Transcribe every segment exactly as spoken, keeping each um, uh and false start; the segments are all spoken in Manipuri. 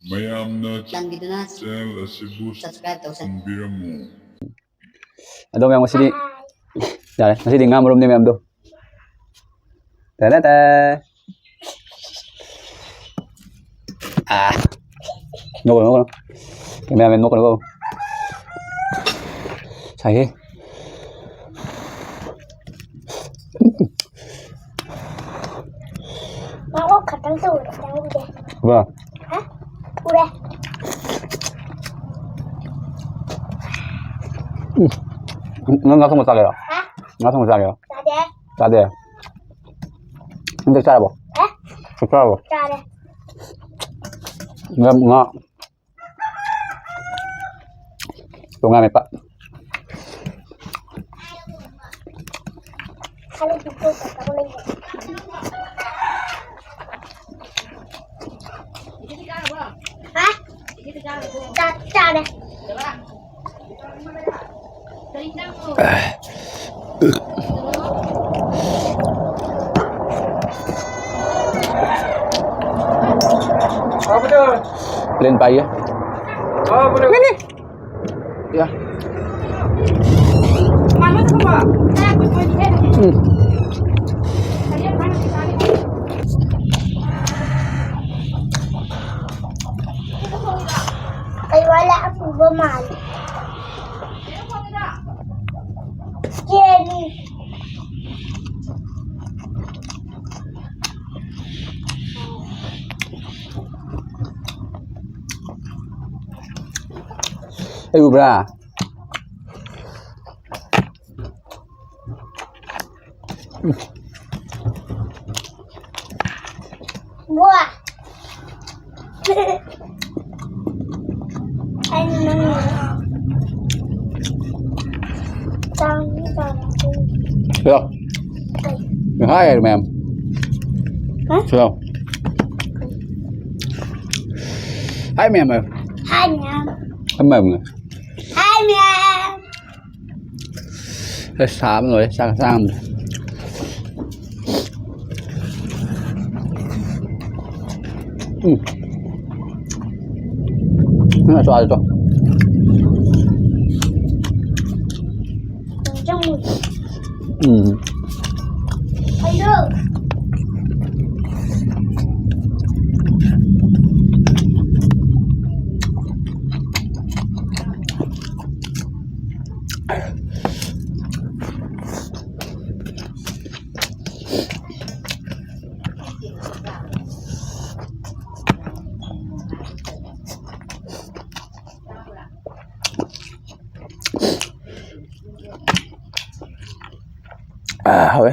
ꯃꯌꯥꯝꯅ ꯆꯥꯟꯕꯤꯗꯨꯅ channel ꯑꯁꯤꯕꯨ subscribe ꯇꯧꯁꯟꯕꯤꯔꯝꯃꯨ꯫ ꯑꯗꯣ ꯃꯌꯥꯝ, ꯉꯁꯤꯗꯤ ꯌꯥꯔꯦ, ꯉꯁꯤꯗꯤ ꯉꯥ ꯃꯔꯨꯝꯅꯦ ꯃꯌꯥꯝꯗꯣ꯫ ꯇꯦꯔꯦ ꯇꯦ꯫ ꯑꯥ꯫ ꯅꯣꯛꯀꯅꯨ, ꯅꯣꯛꯀꯅꯨ꯫ Cameraman ꯅꯣꯛꯀꯅꯨꯀꯣ꯫ ꯁꯥꯏꯍꯦ꯫ ꯃꯀꯣꯛ ꯈꯛꯇꯪ ꯇꯧꯔꯦ, ꯆꯪꯗꯦ꯫ ꯕꯥ꯫ ꯍꯥ? ꯎꯔꯦ꯫ ꯎꯝ꯫ ꯅꯪ ꯉꯥ ꯊꯣꯡꯕ ꯆꯥꯒꯦꯔꯣ? ꯍꯥ? ꯉꯥ ꯊꯣꯡꯕ ꯆꯥꯒꯦꯔꯣ? ꯆꯥꯗꯦ꯫ ꯆꯥꯗꯦ? ꯅꯪ ꯆꯥꯛ ꯆꯥꯔꯕꯣ? ꯍꯥ? ꯆꯥꯛ ꯆꯥꯔꯕꯣ? ꯆꯥꯔꯦ꯫ ꯉꯥ, ꯉꯥ꯫ ꯇꯣꯉꯥꯟ ꯃꯦꯠꯄ꯫ ꯍꯥ? ꯆꯥꯛ ꯆꯥꯔꯦ꯫ Plane ꯄꯥꯏꯌꯦ꯫ ꯅꯦ, ꯅꯦ꯫ ꯌꯥ꯫ ꯎꯝ꯫ ꯀꯩ ꯋꯥꯂꯦ ꯑꯄꯨꯕ ꯃꯥꯜꯂꯦ꯫ ꯀꯦꯔꯤ꯫ ꯑꯩ ꯎꯕ꯭ꯔꯥ? ꯕꯨ꯫ ꯑꯩꯅ ꯅꯪ ꯆꯥꯡ ꯆꯥꯡ ꯌꯥ꯫ ꯀꯩ? Hi, ma'am. ꯍꯥ? Hello. Hi, ma'am. Hi, ma'am. Hi, ma'am. Hi, ma'am. ꯑꯁ, ꯁꯥꯕꯅ ꯂꯣꯏꯔꯦ, ꯆꯥꯛ ꯆꯥ ꯉꯝꯗ꯭ꯔꯦ꯫ ꯎꯝ꯫ ꯅꯪ ꯑꯁ꯭ꯋꯥꯏꯗ ꯆꯣ꯫ ꯎꯝ꯫ ꯑꯥ, ꯍꯥꯎꯋꯦ꯫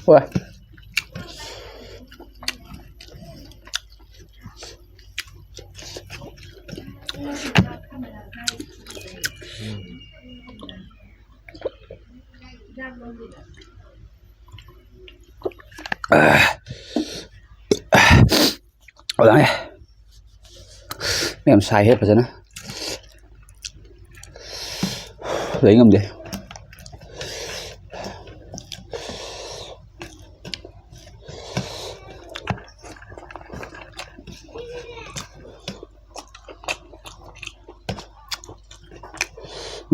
ꯍꯣꯏ꯫ ꯌꯥꯝ ꯁꯥꯏꯍꯦ ꯐꯖꯅ꯫ ꯂꯩ ꯉꯝꯗꯦ꯫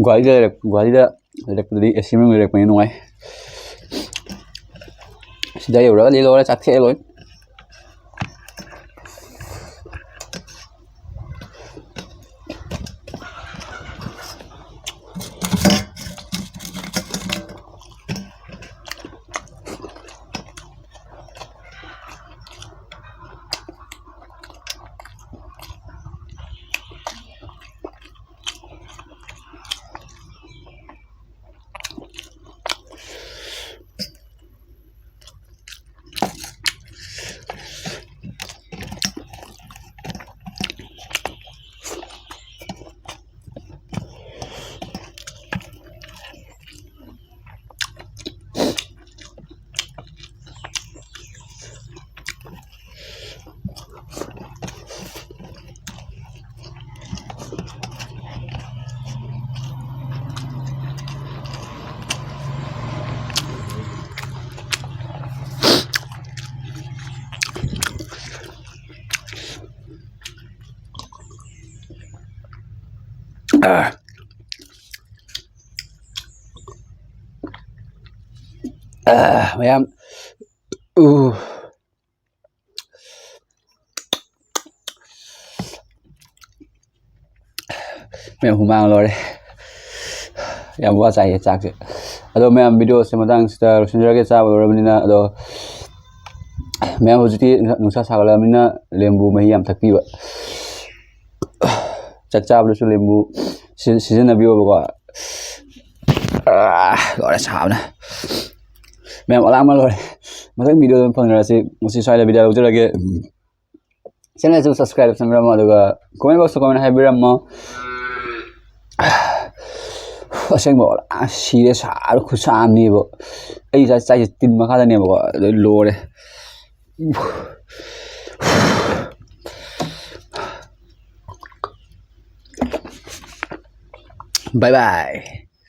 ꯒꯨꯍꯥꯇꯤꯗ ꯂꯩꯔꯛ-, ꯒꯨꯍꯥꯇꯤꯗ ꯂꯩꯔꯛꯄꯗꯗꯤ AC ꯃꯅꯨꯡꯗ ꯂꯩꯔꯛꯄꯅ ꯅꯨꯡꯉꯥꯏ꯫ ꯁꯤꯗ ꯌꯧꯔꯛꯑꯗꯤ ꯂꯣꯏꯔꯦ, ꯆꯥꯛꯊꯦꯛꯑꯦ ꯂꯣꯏ꯫ ꯑꯥ꯫ ꯑꯥ, ꯃꯌꯥꯝ꯫ ꯎ꯫ ꯃꯌꯥꯝ ꯍꯨꯃꯥꯡ ꯂꯣꯏꯔꯦ꯫ ꯌꯥꯝ ꯋꯥ ꯆꯥꯏꯌꯦ ꯆꯥꯛꯁꯦ꯫ ꯑꯗꯣ ꯃꯌꯥꯝ, ꯚꯤꯗꯤꯑꯣꯁꯦ ꯃꯇꯥꯡꯁꯤꯗ ꯂꯣꯏꯁꯤꯟꯖꯔꯒꯦ, ꯆꯥꯕ ꯂꯣꯏꯔꯕꯅꯤꯅ꯫ ꯑꯗꯣ ꯃꯌꯥꯝ, ꯍꯧꯖꯤꯛꯇꯤ ꯅꯨꯡꯁꯥ ꯁꯥꯒꯠꯂꯛꯑꯕꯅꯤꯅ ꯂꯦꯝꯕꯨ ꯃꯍꯤ ꯌꯥꯝ ꯊꯛꯄꯤꯕ꯫ ꯆꯥꯛ ꯆꯥꯕꯗꯁꯨ ꯂꯦꯝꯕꯨ ꯁꯤ-, ꯁꯤꯖꯤꯟꯅꯕꯤꯌꯣꯕꯀꯣ꯫ ꯑꯥ, ꯂꯣꯏꯔꯦ ꯁꯥꯕꯅ꯫ ꯃꯌꯥꯝ, ꯑꯂꯥꯝꯕ ꯂꯣꯏꯔꯦ꯫ ꯃꯊꯪ ꯚꯤꯗꯤꯑꯣꯗ ꯑꯗꯨꯝ ꯐꯪꯅꯔꯁꯤ꯫ ꯉꯁꯤ ꯁ꯭ꯋꯥꯏꯗ ꯚꯤꯗꯤꯑꯣ ꯂꯧꯖꯔꯒꯦ꯫ ꯆꯦꯅꯦꯜꯁꯨ ꯁꯕꯁꯀ꯭ꯔꯥꯏꯕ ꯇꯧꯁꯟꯕꯤꯔꯝꯃꯣ, ꯑꯗꯨꯒ ꯀꯣꯃꯦꯟ ꯕꯣꯛꯁꯇ ꯀꯣꯃꯦꯟ ꯍꯥꯏꯕꯤꯔꯝꯃꯣ꯫ ꯑꯁꯦꯡꯕ, ꯑꯥ, ꯁꯤꯔꯦ, ꯁꯥꯕ ꯈꯨꯠꯁꯥ ꯑꯃꯅꯦꯕ꯫ ꯑꯩ ꯉꯁꯥꯏ ꯆꯥꯏꯁꯦ ꯇꯤꯟ ꯃꯈꯥꯗꯅꯦꯕꯀꯣ, ꯑꯗꯨ ꯂꯣꯏꯔꯦ꯫ Bye bye.